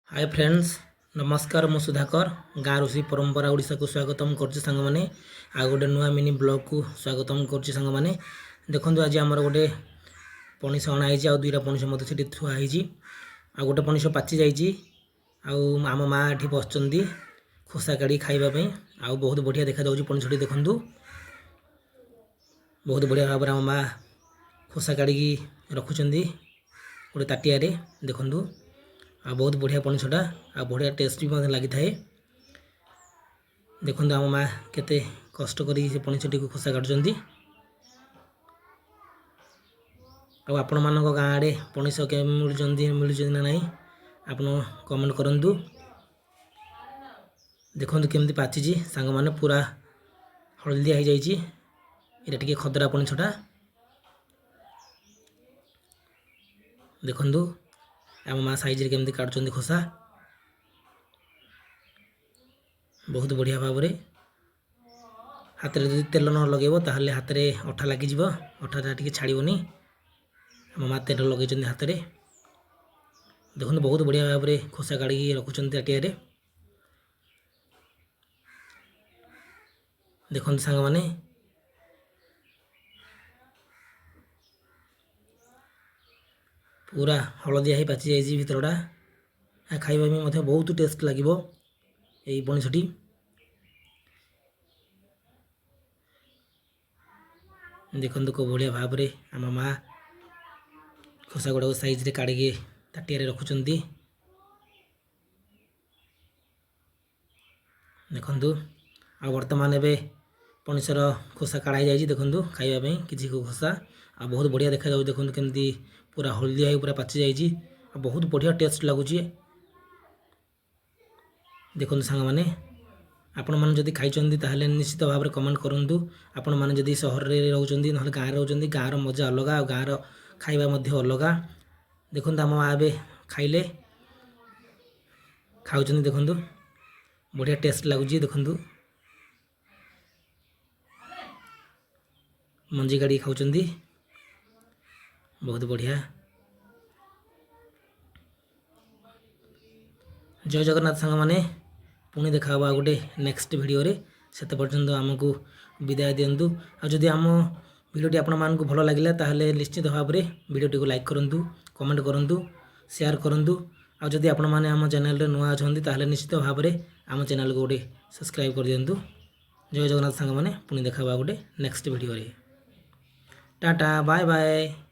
ହାଏ friends, ନମସ୍କାର। ମୁଁ ସୁଧାକର, ଗାଁ ରୋଷେଇ ପରମ୍ପରା ଓଡ଼ିଶାକୁ ସ୍ୱାଗତମ କରୁଛି ସାଙ୍ଗମାନେ। ଆଉ ଗୋଟେ ନୂଆ ମିନି ବ୍ଲଗ୍କୁ ସ୍ୱାଗତମ କରୁଛି ସାଙ୍ଗମାନେ। ଦେଖନ୍ତୁ, ଆଜି ଆମର ଗୋଟେ ପଣିସ ଅଣା ହେଇଛି ଆଉ ଦୁଇଟା ପଣିସ ମଧ୍ୟ ସେଠି ଥୁଆ ହେଇଛି। ଆଉ ଗୋଟେ ପଣିସ ପାଚି ଯାଇଛି ଆଉ ଆମ ମା ଏଠି ବସିଛନ୍ତି ଖୋସା କାଢ଼ି ଖାଇବା ପାଇଁ। ଆଉ ବହୁତ ବଢ଼ିଆ ଦେଖାଯାଉଛି ପଣିସଟି, ଦେଖନ୍ତୁ। ବହୁତ ବଢ଼ିଆ ଭାବରେ ଆମ ମା ଖୋସା କାଢ଼ିକି ରଖୁଛନ୍ତି ଗୋଟେ ତାଟିଆରେ, ଦେଖନ୍ତୁ। ଆଉ ବହୁତ ବଢ଼ିଆ ପଣସଟା ଆଉ ବଢ଼ିଆ ଟେଷ୍ଟ ବି ମଧ୍ୟ ଲାଗିଥାଏ। ଦେଖନ୍ତୁ, ଆମ ମା କେତେ କଷ୍ଟ କରିକି ସେ ପଣସଟିକୁ ଖୋସା କାଟୁଛନ୍ତି। ଆଉ ଆପଣମାନଙ୍କ ଗାଁ ଆଡ଼େ ପଣସ କେବେ ମିଳୁଛନ୍ତି, ମିଳୁଛନ୍ତି ନା ନାହିଁ, ଆପଣ କମେଣ୍ଟ କରନ୍ତୁ। ଦେଖନ୍ତୁ କେମିତି ପାଚିଛି ସାଙ୍ଗମାନେ, ପୁରା ହଳଦିଆ ହେଇଯାଇଛି। ଏଇଟା ଟିକେ ଖଦରା ପଣସଟା। ଦେଖନ୍ତୁ, ଆମ ମା ସାଇଜରେ କେମିତି କାଟୁଛନ୍ତି ଖୋସା, ବହୁତ ବଢ଼ିଆ ଭାବରେ। ହାତରେ ଯଦି ତେଲ ନ ଲଗେଇବ, ତାହେଲେ ହାତରେ ଅଠା ଲାଗିଯିବ, ଅଠାଟା ଟିକେ ଛାଡ଼ିବନି। ଆମ ମା ତେଲ ଲଗେଇଛନ୍ତି ହାତରେ। ଦେଖନ୍ତୁ, ବହୁତ ବଢ଼ିଆ ଭାବରେ ଖୋସା କାଢ଼ିକି ରଖୁଛନ୍ତି ତାଟିଆରେ। ଦେଖନ୍ତୁ ସାଙ୍ଗମାନେ, ପୁରା ହଳଦିଆ ହେଇ ପାଚି ଯାଇଛି ଭିତରଟା। ଖାଇବା ପାଇଁ ମଧ୍ୟ ବହୁତ ଟେଷ୍ଟ ଲାଗିବ ଏଇ ପଣସଟି। ଦେଖନ୍ତୁ, କେଉଁ ଭଳିଆ ଭାବରେ ଆମ ମା ଖୋସା ଗୁଡ଼ାକୁ ସାଇଜରେ କାଢ଼ିକି ତାଟିଆରେ ରଖୁଛନ୍ତି। ଦେଖନ୍ତୁ, ଆଉ ବର୍ତ୍ତମାନ ଏବେ ପଣସର ଖୋସା କାଢ଼ା ହେଇଯାଇଛି। ଦେଖନ୍ତୁ, ଖାଇବା ପାଇଁ କିଛି ଖୋସା ଆଉ ବହୁତ ବଢ଼ିଆ ଦେଖାଯାଉଛି। ଦେଖନ୍ତୁ କେମିତି ପୁରା ହଳଦିଆ ହେଇ ପୁରା ପାଚି ଯାଇଛି ଆଉ ବହୁତ ବଢ଼ିଆ ଟେଷ୍ଟ ଲାଗୁଛି। ଦେଖନ୍ତୁ ସାଙ୍ଗମାନେ, ଆପଣମାନେ ଯଦି ଖାଇଛନ୍ତି, ତାହେଲେ ନିଶ୍ଚିତ ଭାବରେ କମେଣ୍ଟ କରନ୍ତୁ। ଆପଣମାନେ ଯଦି ସହରରେ ରହୁଛନ୍ତି, ନହେଲେ ଗାଁରେ ରହୁଛନ୍ତି, ଗାଁର ମଜା ଅଲଗା ଆଉ ଗାଁର ଖାଇବା ମଧ୍ୟ ଅଲଗା। ଦେଖନ୍ତୁ, ଆମ ମା ଏବେ ଖାଇଲେ, ଖାଉଛନ୍ତି। ଦେଖନ୍ତୁ, ବଢ଼ିଆ ଟେଷ୍ଟ ଲାଗୁଛି। ଦେଖନ୍ତୁ, ମଞ୍ଜି କାଢ଼ିକି ଖାଉଛନ୍ତି, ବହୁତ ବଢ଼ିଆ। ଜୟ ଜଗନ୍ନାଥ ସାଙ୍ଗମାନେ, ପୁଣି ଦେଖା ହେବ ଆଉ ଗୋଟେ ନେକ୍ସଟ ଭିଡ଼ିଓରେ। ସେତେ ପର୍ଯ୍ୟନ୍ତ ଆମକୁ ବିଦାୟ ଦିଅନ୍ତୁ। ଆଉ ଯଦି ଆମ ଭିଡ଼ିଓଟି ଆପଣମାନଙ୍କୁ ଭଲ ଲାଗିଲା, ତାହେଲେ ନିଶ୍ଚିତ ଭାବରେ ଭିଡ଼ିଓଟିକୁ ଲାଇକ୍ କରନ୍ତୁ, କମେଣ୍ଟ କରନ୍ତୁ, ସେୟାର କରନ୍ତୁ। ଆଉ ଯଦି ଆପଣମାନେ ଆମ ଚ୍ୟାନେଲରେ ନୂଆ ଅଛନ୍ତି, ତାହେଲେ ନିଶ୍ଚିତ ଭାବରେ ଆମ ଚ୍ୟାନେଲକୁ ଗୋଟେ ସବସ୍କ୍ରାଇବ୍ କରିଦିଅନ୍ତୁ। ଜୟ ଜଗନ୍ନାଥ ସାଙ୍ଗମାନେ, ପୁଣି ଦେଖା ହେବ ଆଉ ଗୋଟେ ନେକ୍ସଟ ଭିଡ଼ିଓରେ। Tata, bye bye.